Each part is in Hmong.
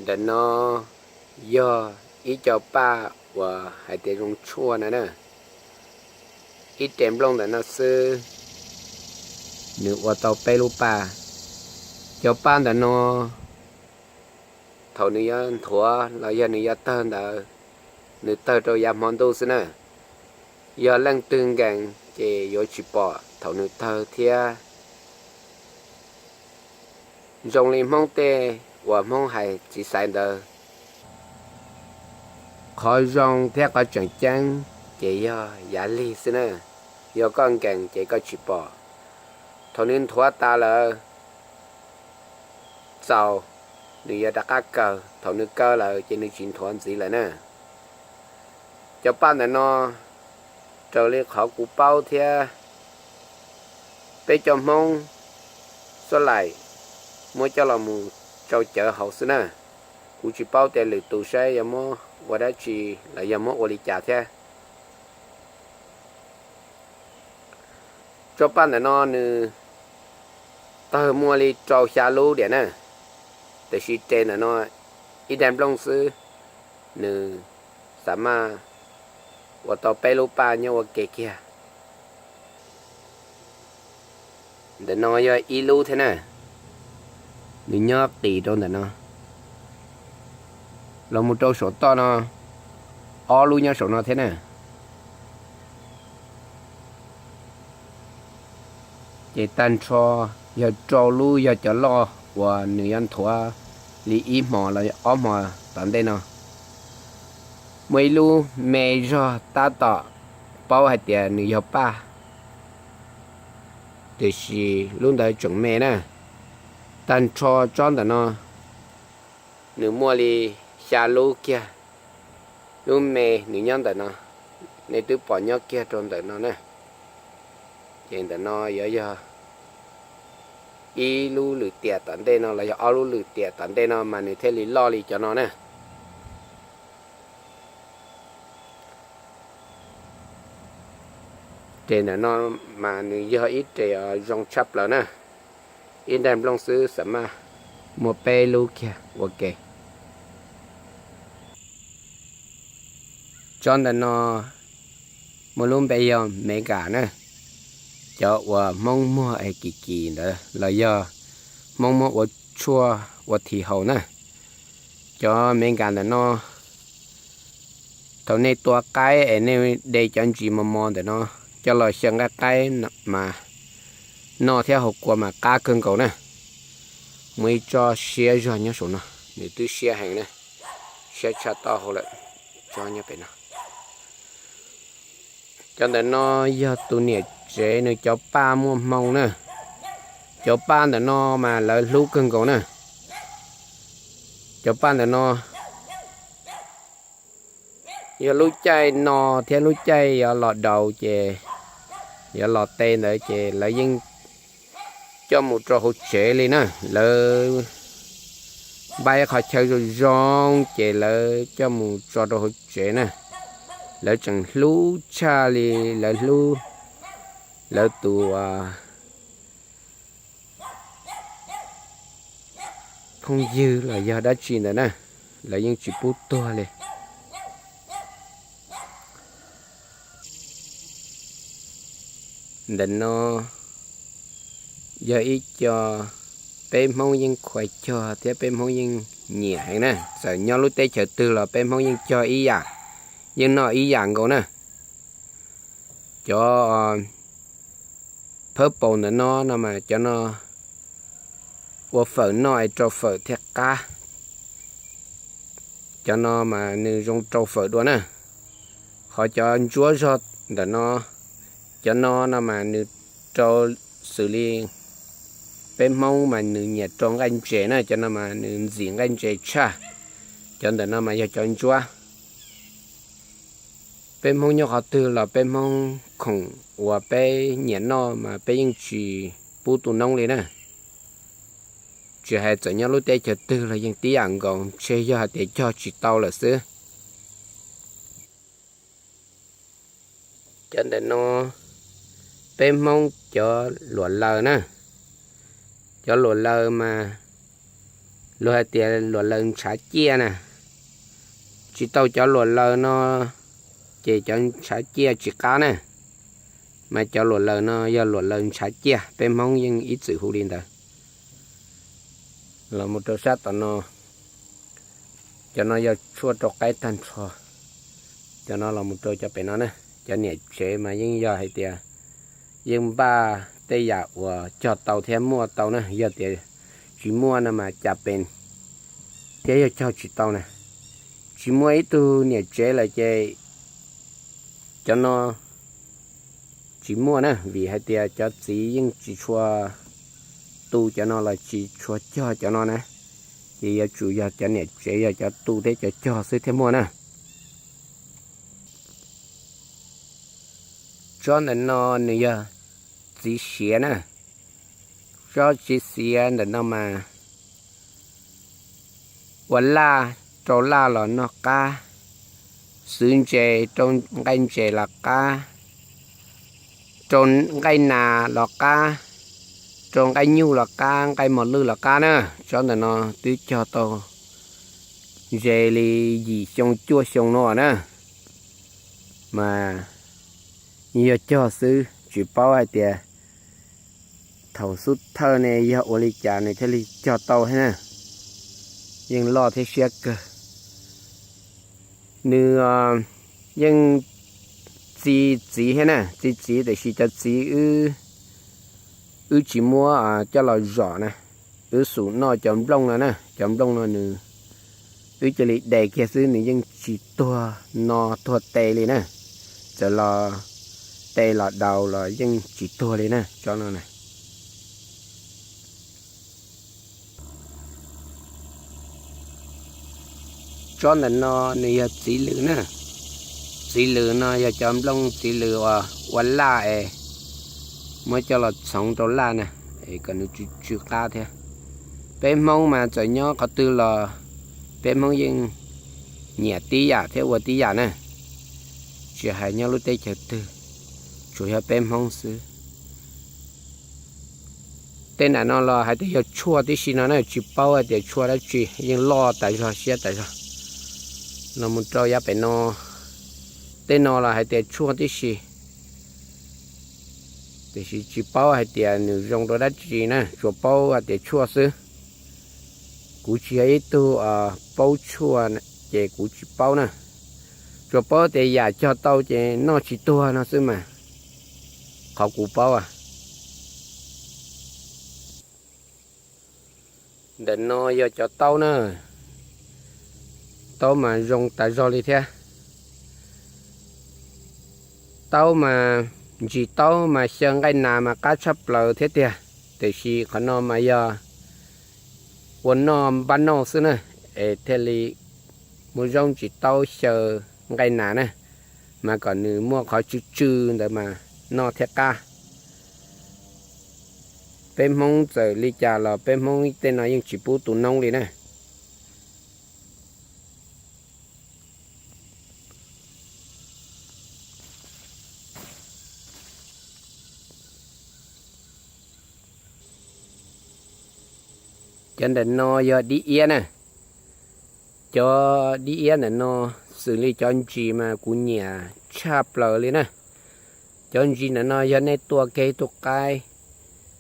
Ntawm no yog ib co paj uas hais tias zoo tshuaj na na. Ib re nplooj ntawm no xwb, nws ua tau peb lub paj. Cov paj ntawm no thaum nws yuav nthuav los yog nws yuav tawg ntawd, nws tawg rau yav hmo ntuj xwb na. Yog leej twg nkees ces yuav tsis pom thaum nws tawg thiab. Zoo li Hmoob tej uas Hmoob hais txiv xaiv ntawd, qhov zoo thiab qhov tseem ceeb ces yog yav lig xwb na. Yog koj nkees ces koj tsis pom. Thaum nws nthuav tas lawm, txaus, nws yuav rov qab kaw. Thaum nws kaw lawm ces nws tsis nthuav ntxiv lawm na. Cov paj ntawm no, raws li qhov kuv paub thiab, peb cov Hmoob Suav Laim muab coj los mus tsau cawv haus xwb na. Kuv tsis paub tias lwm tus saib yog muab ua dab tsi los yog muab ua li cas thiab. Tsob paj ntawm no nws tawg muaj li rau xya lub diam na, tiam sis re ntawm no ib daim nplooj xwb, nws xav maj ua tau peb lub paj nyob ua ke kiag. Ntawm no yog ib lub thiab na, nws nyob qis rau ntawm no. Los mus rau saum toj no, ob lub nyob saum no thiab na. Ces tag nrho yog rau lub yog cov loj uas nws yuav nthuav li ib hmos los ob hmos tom ntej no. Muaj ib lub me zog tab tom paub hais tias nws yog paj, tiam sis lub ntawd tseem me na. Tag nrho tsob ntawm no nws muaj li xya lub kiag. Lub me nws nyob ntawm no, nej twb pom nyob kiag rau ntawm no na. Ces ntawm no yuav yog ib lub lwm tiam tom ntej no los yog ob lub lwm tiam tom ntej no mas nws thiaj li loj li cov no na. Re ntawm no mas nws yog ib re zoo tshaj plaws na. Ib daim nplooj xwb xav maj muaj peb lub kiag ua ke. Tsob ntawm no muaj lub npe yog Mev Kas na. Cov uas Hmoob muag es kim kim ntawd los yog Hmoob muab ua tshuaj ua thi haus na. Cov Mev Kas ntawm no, thaum nej tua qaib es nej de cov ntsis mos mos ntawm no coj los xyaw nqaij qaib mas noj thiab haus kua mas qab kawg nkaus na. Muaj ib tsob siab zog nyob saum no, nws twb siab heev na, siab tshaj taub hau lawm. Tsob nyob pem no, cov ntawm no yog tus niam tsev nws cov paj muaj hmoo na. Cov paj ntawm no mas lawv hlub kawg nkaus na. Cov paj ntawm no yog lub caij no thiab lub caij yuav los daus ces, yuav los te ntawd ces lawv yeej coj mus rau hauv tsev li na. Lawv npaj ib qhov chaw zoo zoo ces lawv coj mus tso rau hauv tsev na. Lawv tseem hlub tshaj li lawv hlub lawv tus phooj ywg los yog dab tsi ntawd na, lawv yeej tsis pub tuag li. Ntawm no yog ib co peb Hmoob yeej khuas cog thiab peb Hmoob yeej nyiam heev na. Txawm nyob lub teb chaws twg los peb Hmoob yeej cog ib yam, yeej noj ib yam nkaus na. Cov phawb paus ntawm no no mas cov no ua fawm noj es rau fawm thiaj qab. Cov no mas nws zoo rau fawm dua na. Qhov cov ntsuab zog ntawm no, cov no no mas nws rau xws li peb Hmoob mas nws nyiam rau nqaij ntses na, cov no mas nws ntxim nqaij ntses tshaj. Cov ntawm no mas yog cov ntsuab. Peb Hmoob nyob qhov twg los peb Hmoob khoom uas peb nyiam noj mas peb yeej tsis pub tu noob li na. Tsis hais txawm nyob lub teb chaws twg los yeej tib yam nkaus, ntshe yog hais tias cog tsis tau lawm xwb. Cov ntawm no peb Hmoob cov luam laws na. Cov luam laws mas luag hais tias luam laws ntshav ciaj na. Tsis tau cov luam laws no ces cov ntshav ciaj tsis qab na, mas cov luam laws no yog luam laws ntshav ciaj, peb Hmoob yeej ib txwm hu li ntawd. Los mus rau sab tom no, cov no yog tshuaj rau qaib tag nrho. Cov no los mus rau cov pem no na, cov niam tsev mas yeej yog hais tias yeej npaj tej yam uas cog tau thiab muaj tau na, yog tias tsis muaj no mas cas pes thiab yog cog tsis tau na. Tsis muaj ib tug niam tsev lawm ces cov no tsis muaj na, vim hais tias cov txiv yeej tsis tshua tu cov no los tsis tshua cog cov no na, ces yuav tsum yog cov niam tsev yog cov tu thiab cov cog xwb thiaj muaj na. Tsob ntawm no nws yog txiv siav na. Tsob txiv siav ntawm no mas ua laj, rau laj los noj qab, xwv ntses rau nqaij ntses los qab, rau nqaij nas los qab, rau nqaij nyuj los qab, nqaij mos lwj los qab na. Tsob ntawm no twb cog tau ze li yim xyoo cuaj xyoo no na, mas yog cog xwb tsis paub hais tias thaum xub thawj ne yog ua li cas nws thiaj li cog tau thiab na. Yeej loj thiab siab kawg. Nws yeej txi txiv thiab na, txi txiv tiam sis cov txiv wb tsis muab coj los zom na, wb xum noj cov nplooj no na, cov nplooj no nws wb cia li de kiag xwb, nws yeej tsis tuag no tuag tes li na. Txawm los tes los daus los yeej tsis tuag li na, tsob no na. Tsob ntawm no nws yog txiv lws na. Txiv lws no yog cov nplooj txiv lws uas ua laj es muab coj los txhoov rau laj na, es kom nws tsw tsw qab thiab. Peb Hmoob mas txawm nyob qhov twg los peb Hmoob yeej nyiam tib yam thiab ua tib yam na, tsis hais nyob lub teb chaws twg, tsuas yog peb Hmoob xwb. Tej nram no los hais tias yog tshuaj tib si no na, tsis paub hais tias tshuaj dab tsi, yeej loj tas zog siab tas zog. Los mus rau yav pem no, tej no los hais tias tshuaj tib si, tiam sis tsis paub hais tias nws zoo rau dab tsi na, tsuas paub hais tias tshuaj xwb. Kuv tsis yog ib tug paub tshuaj ces kuv tsis paub na, tsuas paub tias yam cog tau ces noj tsis tuag no xwb mas, qhov kuv paub. Ntawm no yog cov taub na, taub mas zoo tas zog li thiab. Taub mas, ntsis taub mas xyaw nqaij nas mas qab tshaj plaws thiab tiag, tiam sis qhov no mas yog ua noj npaj nauj xwb na, es thiaj li muaj zaub ntsis taub xyaw nqaij nas na, mas kom nws muaj qhov tsw tsw ntawd mas noj thiaj qab. Peb Hmoob txawm li cas los peb Hmoob tej no yeej tsis pub tu noob li na. Cov ntawm no yog dib iab na. Cov dib iab ntawm no xws li cov ntsis mas kuv nyiam tshaj plaws li na. Cov ntsis ntawm no yog nej tua kiag ib tug qaib,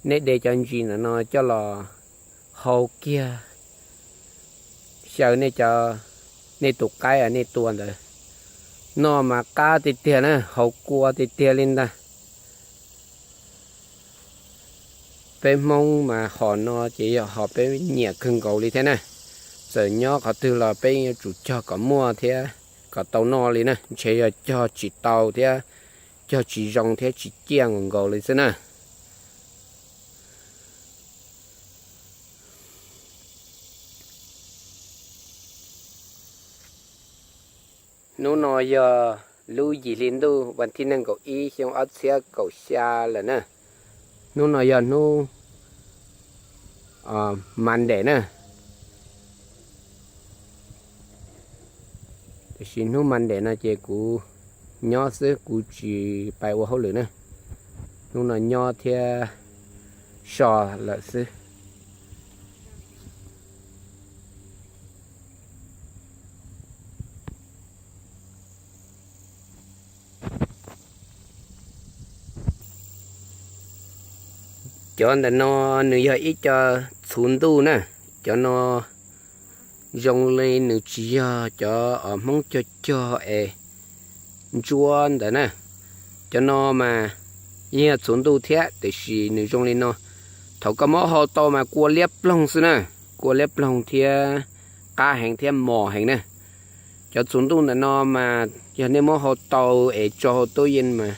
nej de cov ntsis ntawm no coj los hau kiag, xyaw nej cov, nej tus qaib nej tua ntawd, noj mas qab tiag tiag na, haus kua tiag tiag li ntag. Peb Hmoob mas hom no ces yog hom peb nyiam kawg nkaus li thiab na. Txawm nyob qhov twg los peb yuav tsum cog kom muaj thiab kom tau noj li na, ntshe yog cog tsis tau thiab cog tsis zoo thiab tsis ciaj nkaus nkaus li xwb na. Hnub no yog lub yim hli ntuj vas thib nees nkaum ib xyoo ob txhiab kaum xya lawm na. Hnub no yog hnub Monday na. Tiam sis hnub Monday no ces kuv nyob xwb, kuv tsis pais ua hauj lwm na. Hnub no nyob thiab so lawm xwb. Cov ntawm no nws yog ib co txhuv ntuj na. Cov no zoo li nws tsis yog cov os Hmoob cog cog es ntsuab ntawd na. Cov no mas yeej yog txhuv ntuj thiab tiam sis nws zoo li no. Thaum koj muab hau tau mas kua liab ploog xwb na, kua liab ploog thiab qab heev thiab mos heev na. Cov txhuv ntuj ntawm no mas yog nej muab hau tau es tso hauv tub yeej mas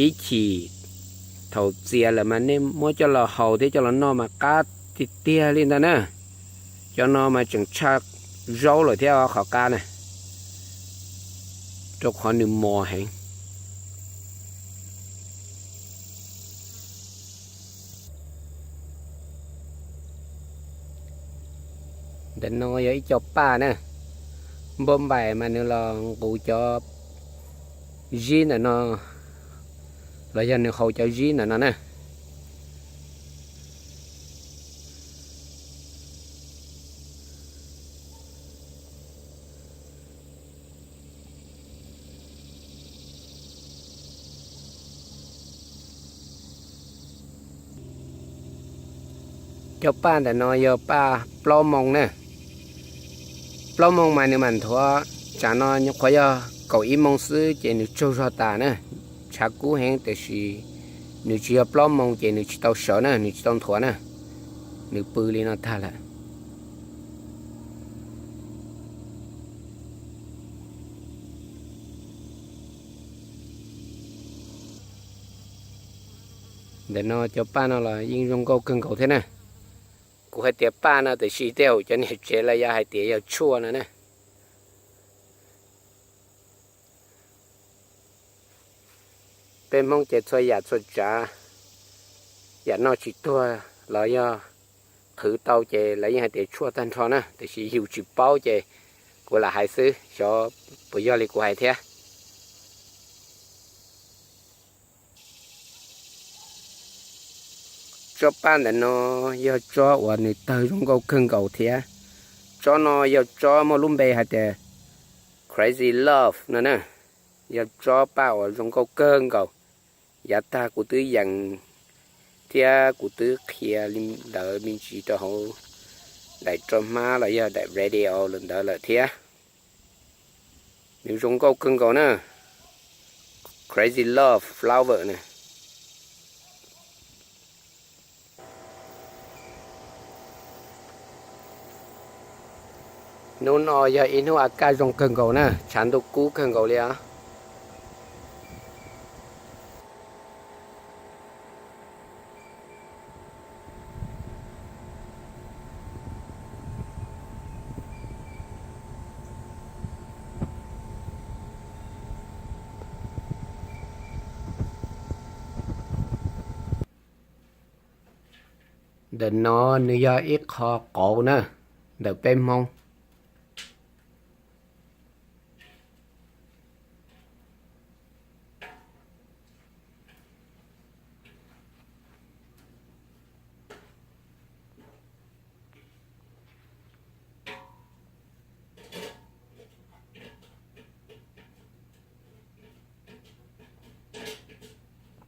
ib chim thaum txias lawm mas nej muab coj los haus thiab coj los noj mas qab tiag tiag li ntag na. Cov no mas tseem tshaj zaub lawm thiab qhov qab na, rau qhov nws mos heev. Ntawm no yog ib co paj na, npauj npaim mas nws los nqus cov zib ntawm no, los yog nws haus cov zib ntawm no na. Cov paj ntawm no yog paj plaub moo na. Plaub moo mas nws mam nthuav, tsam no nyuam qhuav yog kaum ib moo xwb ces nws tsaug zog tas na. Tshav kub heev tiam sis nws tsis yog plaub moo ces nws tsis tau sawv na, nws tsis tau nthuav na, nws pw li no tag lawm. Ntawm no cov paj no los yeej zoo nkauj kawg nkaus thiab na. Kuv hais tias paj no tiam sis tej zaum cov niam tsev lawv yuav hais tias yog tshuaj no na. Peb Hmoob ces txhua yam txhua tsav, yam noj tsis tuag los yog qhwv tau ces lawv yeej hais tias tshuaj tag nrho na, tiam sis yus tsis paub ces kuv lam hais xwb, xyov puas yog li kuv hais thiab. Tsob paj ntawm no yog tsob uas nws tawg zoo nkauj kawg nkaus thiab. Tsob no yog tsob muaj lub npe hais tias Crazy Love no na, yog tsob paj uas zoo nkauj kawg nkaus. Yav tag kuv twb yees thiab kuv twb qhia li ntawd me ntsis rau hauv daim rau hmab los yog daim radio ntawd lawm thiab. Nws zoo nkauj kawg nkaus na, Crazy Love Flower na. Hnub no yog ib hnub a kaj zoo kawg nkaus na, tshav ntuj kub kawg nkaus li os. Ntawm no nws yog ib qho qauv na, ntawm peb Hmoob.